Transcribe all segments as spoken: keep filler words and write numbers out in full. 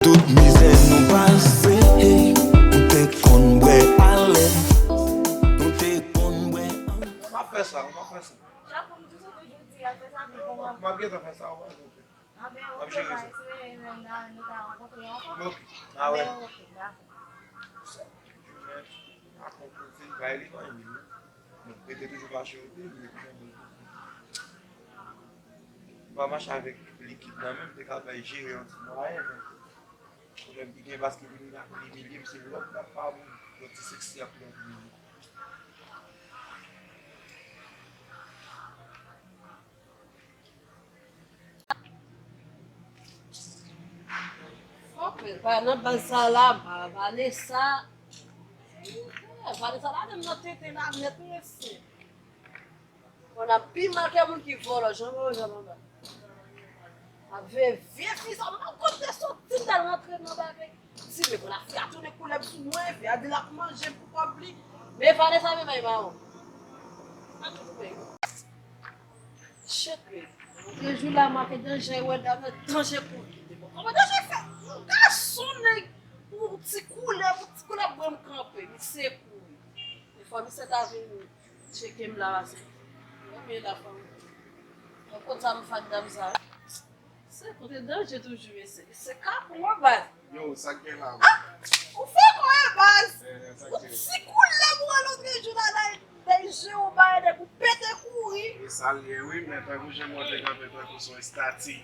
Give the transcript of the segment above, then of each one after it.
Tout mizè nou pase, nou te konn bwè alè, nou te konn bwè anlè. M ap fè sa, m ap fè sa. M ap gentan fè sa, w pa janm pè. M ap jere sa. Ok. A wè. Sa, jounen, a konprann se bay li pa yon. Bon, rete toujou mache ote, li rete janm. M pa mache avèk likid nan men, m te ka bay jere yon ti mwayen, men pwoblèm ki gen paske li vin ak li milye m, se lòt la pa bon, lòt ti seksi ap lòt milye. Fòk, men, pa nan baz sa la, pa Vanessa. Eh, Vanessa la, menm nan tete la, nèt mesye. Bon, n ap pi mal ke moun ki vòlò, jan mwen, jan mwen. Ap veye vye fi sa, mwen kote soti, l al rantre nan bagay. Si, men, bon, la fi a tounen koulèb sou mwen, fi a di l ap manje pou kòb li. Men Vanessa, men, bay mawon. Pa tout peyi. Shit, men. Lòt jou la, make danje, wè dam nan, danje kouri. Kòman danje fè? Yon gason, nèg, yon ti koulèb, yon ti koulèb, mwen m kanpe, misye kouri. Defwa, misye ta vin tcheke m la, pase. Mwen, men la, fanm. Mwen konn sa m fè ak dam sa. Se kote danje toujou, mesye. Se kapon, baz. Yo, sa k gen la, bro? Ah, ou fè kò e baz. Eh, sa k gen? Ou ti koulèb ou wè lòt jou la, la, dèyè je ou bay nèg ou pete kouri. E sa l ye, wi, men tankou jan mwen te kanpe tankou se yon estati.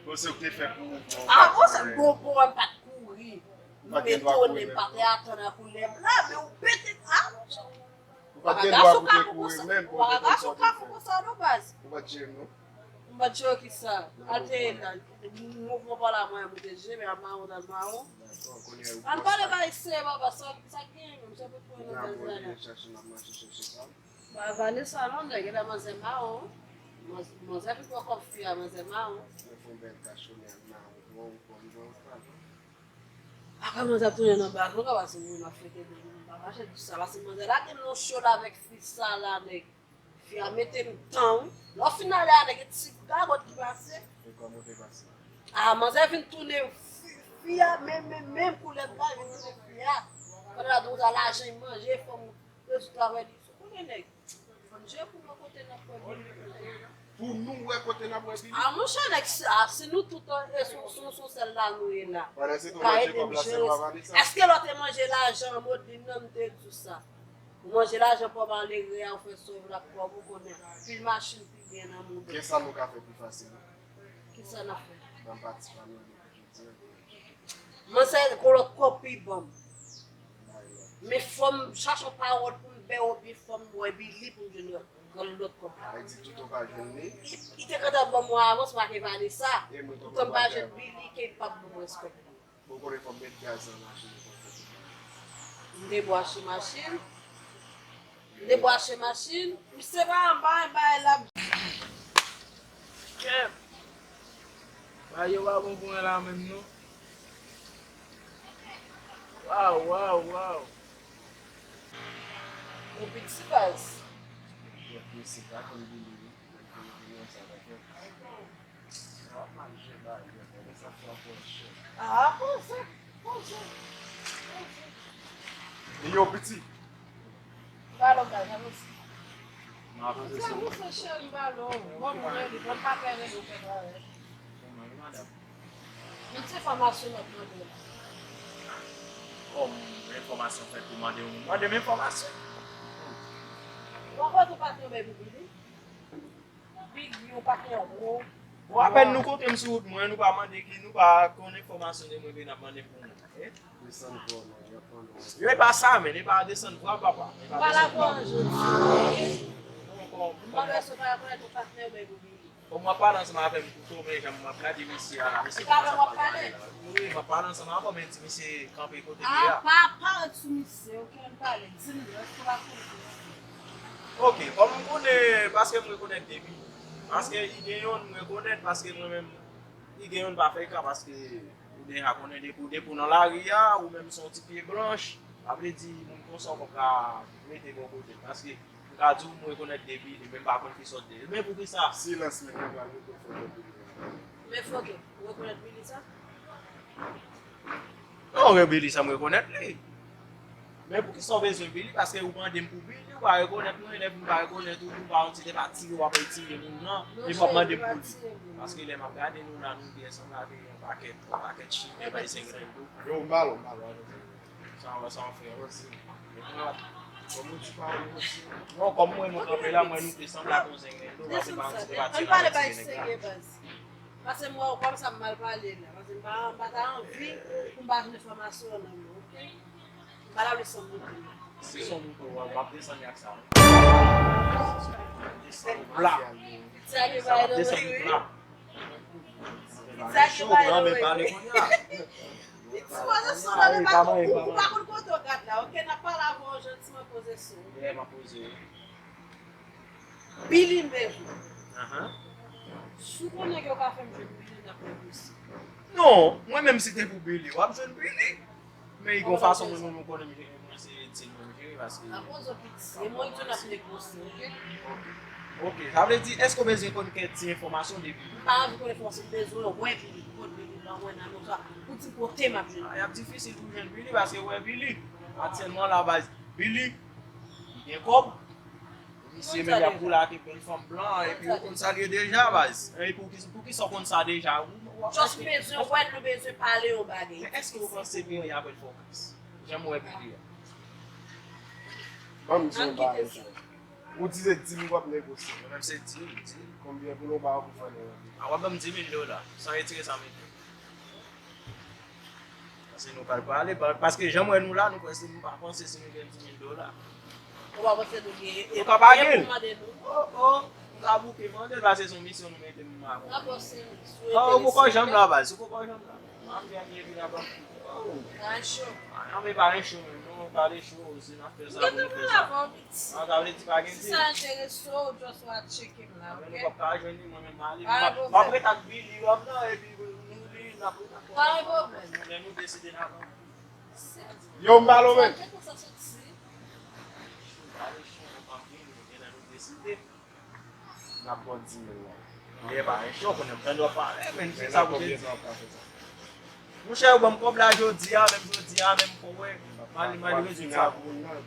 Bon, se ou te fè pou ou, bon. Ah, bon, se bon, bon, m pa t kouri. Ou pa t gen dwa kouri, men. M pa te atann a koulèb la, men ou pete, ah, monchè. Ou pa t gen dwa pou te kouri menm, pou te konn sa w te fè. Ou pa t jere m, non. M pa t jere w kisa? Al te la. Mouvman pa la mwen pou te jere, men ap mawon, t al mawon. Dakò, kounye a ou pran sa. Al pale bagay serye, papa, sa, sa gen menm, sa pou pran nan gaz la. Chache, m ap mache chèche sa. Ba, Vanessa, non, nèg, e la manzè mawon. Manz-, manzè ki pran kòb fi a, manzè mawon. Mwen fè yon bèl kachonè ak mawon, bon, bon, bon, bon. Apa manzè ap tounen nan baz, nou ka pase mwen ap fete de nou, pa mache di sa, pase manzè la gen non cho la avèk fi sa la, nèg. Fi a mete m tan, wi. Lè w fin ale a, nèg, e ti gagòt ki pase. E kòman te pase? Ah, manzè vin tounen fi, fi a, menm, menm, menm koulèb la, vin tounen fi a. Pandan la, donk, lajan, manje, fanm, rezout travay li. Ou konnen, nèg. Fò n jere pou nou kote n ap wè bili. Pou nou wè kote n ap wè bili? Ah, monchè, nèg, si, ah, si nou tout, eh, sou, sou, sou sèl la nou ye la. Pandan se tan w manje kòb la, se pa Vanessa. Èske lè w te manje lajan Modeline nan, m te di w sa? Ou manje lajan pòv malere a, ou fè sa w vle ak kòb ou, konnen anpil machin pi byen nan mond. Kisa nou ka fè pi fasil? Kisa n ap fè? Ban m pati fanmi nou. Manzè gon lòt kòb pi bon. Men fò m chache yon pawòl pou m bay oubyen fò m wè bili pou m jwenn lòt, lòt kòb la. Sa vle di toutan w pa jwenn li? Li, li te gentan ban mwen avans, m pa gen vale sa. Toutan m pa jwenn bili, ke li p ap ban mwen rès kòb la. Bon, konnen fò m met gaz nan machin nan. M debwache machin. M debwache machin. Misye pa anba, anba la. Kèt. Bagay yo pa bon pou mwen la menm non. Waw, waw, waw. Yon piti baz. Yon piti pa konn bili wi. Ah, poze, poze, poze. Li yo piti. Ba lòm la, jan nou si. Piti a, nou se cheri ba lòm. Bon, mwen, li, bon, pa pè rele, ou pè travay. Men ti enfòmasyon m ap mande w la. Kòm enfòmasyon fèt pou mande w, mande m enfòmasyon. Ou antre tou patnè w bay pou bili? Bigio, patnè wo. Bon, apèn nou kote m sou wout mwen, nou pa mande ki, nou pa konn enfòmasyon de mwen, epi n ap mande m pou mwen. Eh? Desann vwa non, y ap pran non. Yo, e pa sa, men, e pa desann vwa, papa. E pa desann vwa. Bon, bon, bon. M pa wè si w pa rekonèt yon patnè w bay pou bili. Bon, m ap pale ansanm avè m tou, men jan m ap gade mesye a la, mesye. Se pa avè w w ap pale? Wi, m ap pale ansanm avè w, men di mesye kanpe kote l ye a. Ah, pa parèt sou misye, oke, ann pale. Di m, èske w pa konnen? Oke, kòm m konnen, paske m rekonèt depi. Paske li gen youn m rekonèt, paske mwen menm, li gen youn pa fè ka, paske ou deja konnen depi, depi w nan lari a, ou menm se yon ti pye blanch, sa vle di moun konsa w poko ka mete bò kote l, paske m ka di w m rekonèt depi, men m pa konn ki sòt de. Men poukisa? Silans, men mwen pral rekonèt depi. Men fòk ou rekonèt Billy sa? Mwen Billy, sa m rekonèt li. Men poukisa w bezwen Billy? Paske ou mande m pou Billy, ou pa rekonèt mwen, lè m pa rekonèt ou, ou pa yon ti tèt atire, w ap retire moun nan, epi w ap mande m pou li. Paske lè m ap gade nou la, nou te sanble avè yon pakèt, yon pakèt chimè, bay zenglen tou. Yo, m ba l, m ba l. Sa w, sa w fè? Kòm ou di pa w, non, kòm mwen, mwen kanpe la, mwen nou te sanble ak yon zenglen tou, paske pa yon ti tèt atire nèg la. Pase m wè w kòm sa m mal pale la. Pase m pa, m pa ta anvi pou m ba jwenn enfòmasyon nan men w, oke? M pa ta vle son mouton. Si son mouton, w ap desann ak sa. Desann pla. Sa ap desann pla. Pase chou, mwen anmen pale kounye a. Li ti poze son nan men pa konn, ou pa konn kote w gad la, oke? N ap pale avè w jantiman, poze son. Yeah, m ap poze. Billy m bezwen. Ahan. Si w konnen ke w ka fè m jwenn Billy, n ap negosye. Non, mwen menm si te pou Billy, w ap jwenn Billy. Men gon fason mwen menm mwen konnen mwen se di l mwen jere paske. Akoz w piti, e mwen di w n ap negosye, oke? Oke. Sa vle di, èske w bezwen konn kèk ti enfòmasyon de Billy? M pa anvi konn enfòmasyon, m bezwen wè Billy, kote Billy, nan wè nan nou sa, pou di kote m ap jwenn. Ah, y ap difisil pou jwenn Billy paske wè Billy. Aktyèlman la baz, Billy, li gen kòb. Misye menm y ap boule ak bèl fanm blan, epi ou konn sa l ye deja, baz. Epi poukisa, poukisa w konn sa deja? Just bezwen wè l, nou bezwen pale yon bagay. Men èske ou panse Billy ap fè w kras? Jan m wè Billy a. Ban m di yon bagay, Jean. Ou di se di m w ap negosye. Mwen menm se di m, di m. Konbyen pou nou ba w pou fè nou? A, w ap ban m di mil dola, san retire, san mete. Paske nou pral prale, pa-, paske jan m wè nou la, nou prèske, m pa panse si nou gen dis mil dola. Ou pa panse nou gen, nou ka pa gen pou mande nou? Oh, oh, nou ka bouke mande l, paske se yon misyon nou mete m avè w. N ap fè yon sèvis. Oh, ou poko janm la, baz, ou poko janm la. M ap fè epi n ap Oh. Anmè pa gen cho menm, non, pa de cho, se n ap fè sa pou nou fè sa. Ah, sa vle di pa gen dil. Si sa enterese w, just w a tcheke m la, oke? Nou p ap ka jwenn li, mwen menm m ale. M ap ret ak Billy, w ap nan, epi nou li, n ap ret ak. Pa gen pwoblèm. Lè nou deside n ap antre. Yo, m ba l, men. N ap pran dis mil la. Ye, pa gen cho, konnen m tande w ap pale, men se sa pou te di. Monchè, yo ban m kòb la jodi a, menm jodi a, menm pou wè. Mali, mali, rezilta pou moun nan.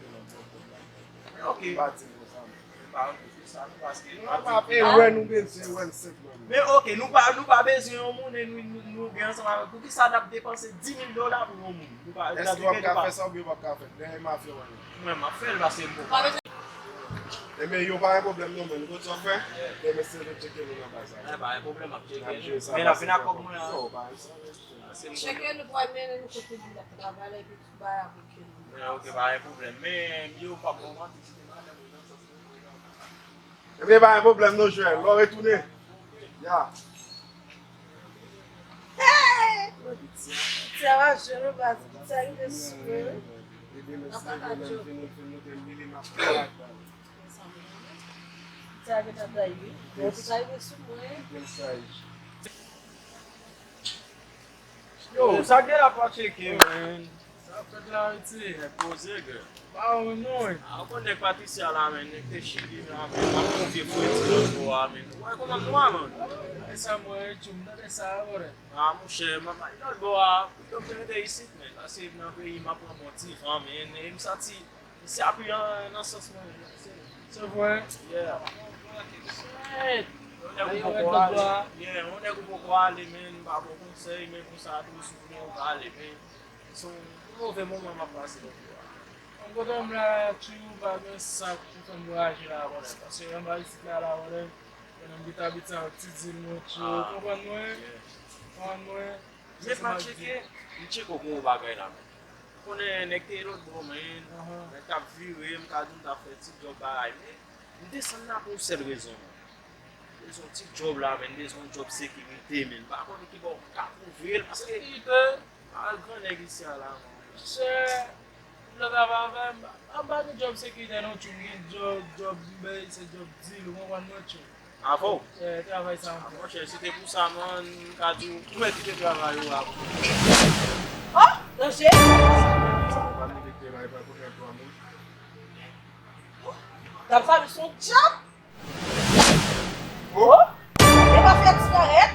Ok. Pa di m konsa, men. Pa di m konsa, non, paske. Non, pa, e wè nou bezwen, wè l senpman. Men ok, nou pa, nou pa bezwen yon moun, e nou, nou, nou gen ansanm avè l. Poukisa n ap depanse dis mil dola pou yon moun? Nou pa, èske w ap ka fè sa oubyen w p ap ka fè l? Dèyè mafya w ale. Mwen, m ap fè l, paske m bon. Ebyen, yo pa gen pwoblèm non, men kote w fè? Demen se nou tcheke nou nan baz la. Eh, pa gen pwoblèm, m ap tcheke nou. Men n ap vin ak kòb mwen an. Tcheke nou pou al mennen nou kote nou ap travay la, epi tout bagay ap oke. Eh, ok, pa gen pwoblèm. Men yo p ap bon manti, si te madanm ou nan sans mwen. Ebyen, pa gen pwoblèm non, Joel. Lè w retounen. Ya. Hey! Piti a pa jwe non, baz. Piti a rive sou mwen, wi. Demen se demen, vin, vin, nou te mili m ap pale ak bal. Piti a gentan daye. Bon, piti a rive sou mwen. Yo, sa gen la pa tcheke, man. Sa ap fèt la, Ayiti? Nèg poze, gè. Pa ou non, wi. A, ou konn nèg Patricia la, men, nèg te Chili la, men, m ap konfye fredi lòt bò a, men. Ou wè kòman m nwa, man? E sa m wè, tchoum, tande sa, brother. A, monchè, m ap al lòt bò a, pito m te rete isit, men. Paske nan peyi m ap pran bon ti van, men, e m santi, se apwi nan, nan sans mwen, se, se vre. Yeah. Shit. Yon nèg ou poko ale, yeah, yon nèg ou poko ale, men, m pa ba w konsèy, men konsa tou, si w vle, ou ka ale, men. Se yon move moman m ap pase lòt bò a. Bon, kote m la, tchou, pa gen sa pou fè m vwayaje la, brother. Paske anba isit la, la, brother, pandan m bit a bit sa, ti dil mwen, tchou. Ou konprann mwen? Konprann mwen? Men pa tcheke, m tcheke w pou yon bagay la, men. Konnen nèg te lòt bò, men. Nèg t ap vire, m ka di m t ap fè ti djòb bagay, men m desann la pou yon sèl rezon, men. Bezwen yon ti djòb la, men, bezwen yon djòb sekirite, men. M pa konnen ki bò m ka twouve l, paske sekirite, pa gran nèg isi a la, men. Monchè, m vle travay avè m, m pa gen djòb sekirite non, tchoum, gen djòb, djòb m bay, se djòb dil, ou konprann mwen, tchoum. Avè w? Eh, travay sa m fè. A, monchè, si te pou sa, man, m ka di w, ou mèt kite travay ou a. Oh, danje! Sa pa mérite la, e pa kontrè twa moun. Dam sa, li se yon djab! Oh! E pa fè disparèt.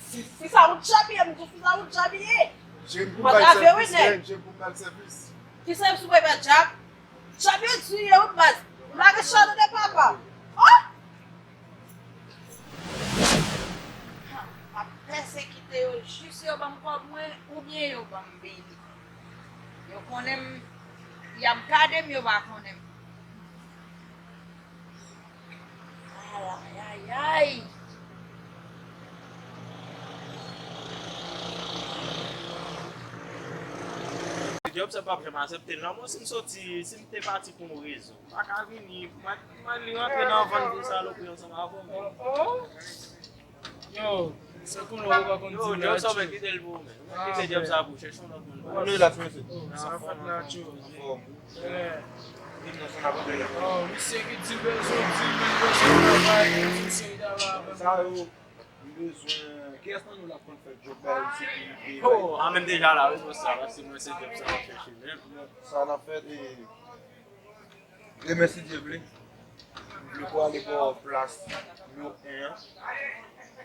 Fi, fi sa yon djab ye, m di w, fi sa yon djab ye. Jere pou bay sèvis, men, jere pou bay sèvis. Ki sèvis ou bay ba djab? Djab yo di yo, baz. Lage chalè de papa. Oh! M ap pèsekite yo jis yo ban m kòb mwen oubyen yo ban m beni. Yo konnen m, y ap gade m, yo pa konnen m. Ayayayay! Djòb sa p ap janm aksepte l non. Mwen, si m soti, si m te pati pou yon rezon, m pa ka vini, m a, m a li rantre nan vann pou salopri ansanm avè w, men. Yo, se konnen ou pa konn di la, Djòb sa, men kite l pou ou, men. Kite Djòb sa pou chèche yon lòt moun. Konnen la, ti mesye. Sa fèt la, Djòb. Anfòm. Vin nan san apre la. Oh, misye ki di bezwen di, men bezwen travay, misye ki travay. Sa yo, m bezwen, kiyès nan nou la konn fè djòb bay sekirite? Oh, a menm deja la, wi, bòs la, paske mwen se djòb sa m ap chèche menm. Sa n ap fè, e, demen, si Dye vle, m vle pou ale bò plas nimewo en an,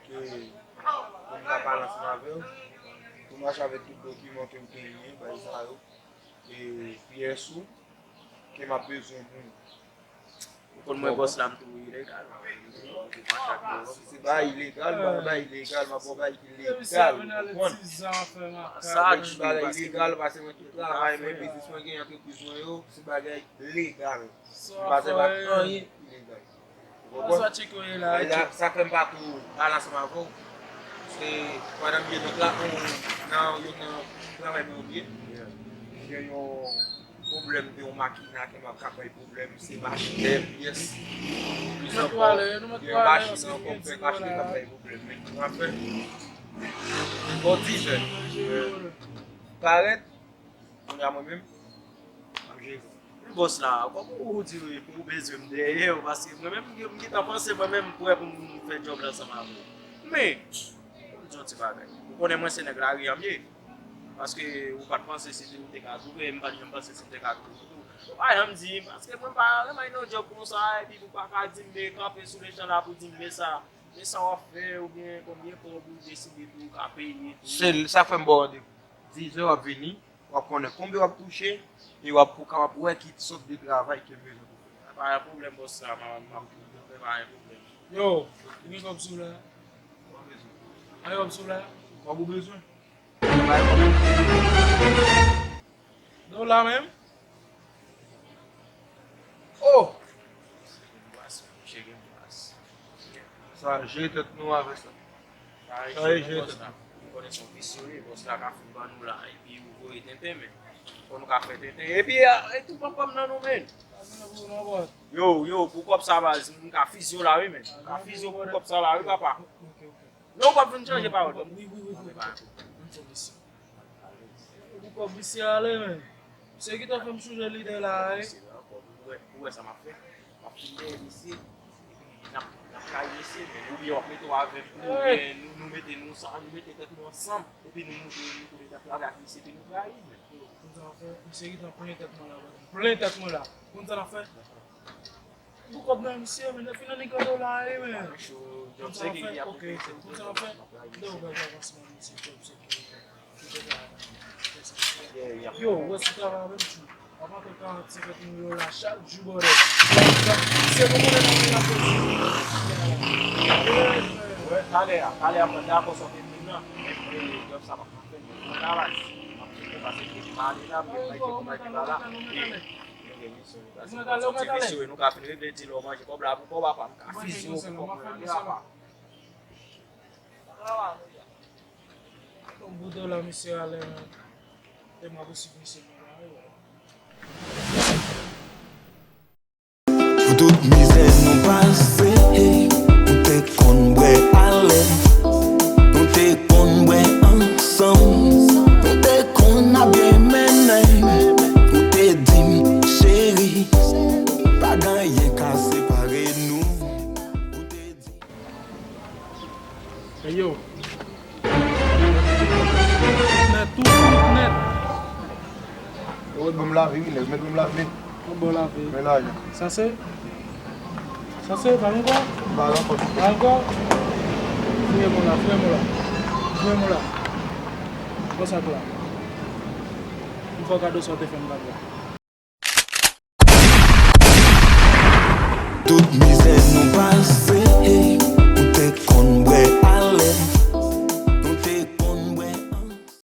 ke pou m ka pale ansanm avè w, pou mache avèk tout dokiman ke w genyen, bay sa yo. E pyès ou, ke m ap bezwen pou ou. Ou konn mwen bòs la, m tou ilegal. Si se bagay ilegal, m pa nan bagay ilegal, m ap ba w bagay ki legal, ou konprann? Sa ki bagay ilegal, paske mwen tout travay mwen, biznis mwen genyen, antrepriz mwen yo, se bagay legal. M pa sèvi ak anyen ilegal. Ou konprann? Sa fè m pa tou pale ansanm avè w. Se pandan m ye nan, nan, yo nan travay mwen yo ye. Gen yon pwoblèm de yon makina ke m ap ka bay pwoblèm, se machin dèyè pyès. Plis ankò, gen yon machin ankò m fèk achte k ap bay pwoblèm. Men kòman fè? Bò dizè, parèt, kounye a mwen menm, m ap jere. Men bòs la, kòman ou di ou bezwen m dèyè w? Paske mwen menm, m gentan panse mwen menm m prè pou m fè djòb la ansanm avè w. Men, pou m di yon ti bagay. Ou konnen mwen se nèg lari a m ye. Paske ou pa t panse si ou te ka twouve, m pa t janm panse si m te ka twouve tou. Ou pa janm di, paske mwen pa renmen nan djòb konsa, epi ou pa ka di m, men kanpe sou lechan la pou di m, men sa, men sa w ap fè, oubyen konbyen kòb ou deside tou, ou ka peye tou. Se l, sa fè m ba w randevou. Dizè w ap vini, w ap konnen konbyen w ap touche, e w ap pou kapab wè ki sòt de travay ke m bezwen pou fè. Pa gen pwoblèm, bòs la, m a, m a, pa gen pwoblèm. Yo, ou gen kòb sou la? Pa gen kòb sou la? Kòb ou bezwen? Dola menm? Oh! Sa, jere tèt nou avè sa. Sa, jere tèt nou. Ou konnen se yon visye, wi. Bòs la ka fin ban nou la, epi ou voye tenten, men. Fò nou ka fè tenten. Epi, e tou panpanm nan nou, men. Yo, yo, pou kòb sa, baz, m ka fizye w la, wi, men. M ka fizye w pou kòb sa la, wi, papa. Non, ou p ap vin chanje pawòl. Wi, wi, wi, wi. Ou kòb misye ale, men. Se ki ta fè m chanje lide la, wi. Ou wè, ou wè sa m ap fè? M ap fin dèyè misye, epi n ap, n ap kay misye, men oubyen w ap mete w avè m, oubyen nou, nou mete nou sa, nou mete tèt nou ansanm, epi nou moute, nou kote n ap travay ak misye, epi nou trayi, men. Konn sa n ap fè? Misye gentan plen tèt mwen la, plen tèt mwen la. Konn sa n ap fè? Pou kòb nan misye, men, lè fin annik gade w la, wi, men. Konn sa n ap fè? Ok, ok. Konn sa n ap fè? Lè w bay avansman misye, kòb se pou Yo, wè si travay avè m tjou. Papa fè karant, senkant mil dola chak jou, brother. Se nou konnen nan men la fè. Wè, talè a, talè a, mwen dakò sa w te di m nan. Men, e, djòb sa pa ka fè, men mwen travay. M ap fè pase ke m ale la, m gen bay ke konpay ki pa la. E, nou gen misyon, nou ka, se yon ti visye, nou ka fin regle di lè w manje kòb la pou kòb apa, m ka fizye w pou kòb mwen, men apa. Yon bout dola misye ale, men. Tèlman posib misye pa la, wi. Pou tout mizè nou pase, nou te konn bwè alèz, nou te konn bwè ansanm, nou te konn ap byen mennen, ou te di m, cheri, pa gen anyen ka separe nou, ou te di. Hey yo. Nèt, tout nèt. Yo, mèt ban m lave, wi, nèg. Mèt ban m lave. Mwen ban w lave. Men lajan. Sa se? Sa se? Ba l ankò? Ba l ankò. Ba l ankò? Fouye mwen la, fouye mwen la. Fouye mwen la. Pran sa k la. Fò w gade w sa w te fè m gade la. Tout mizè nou pase,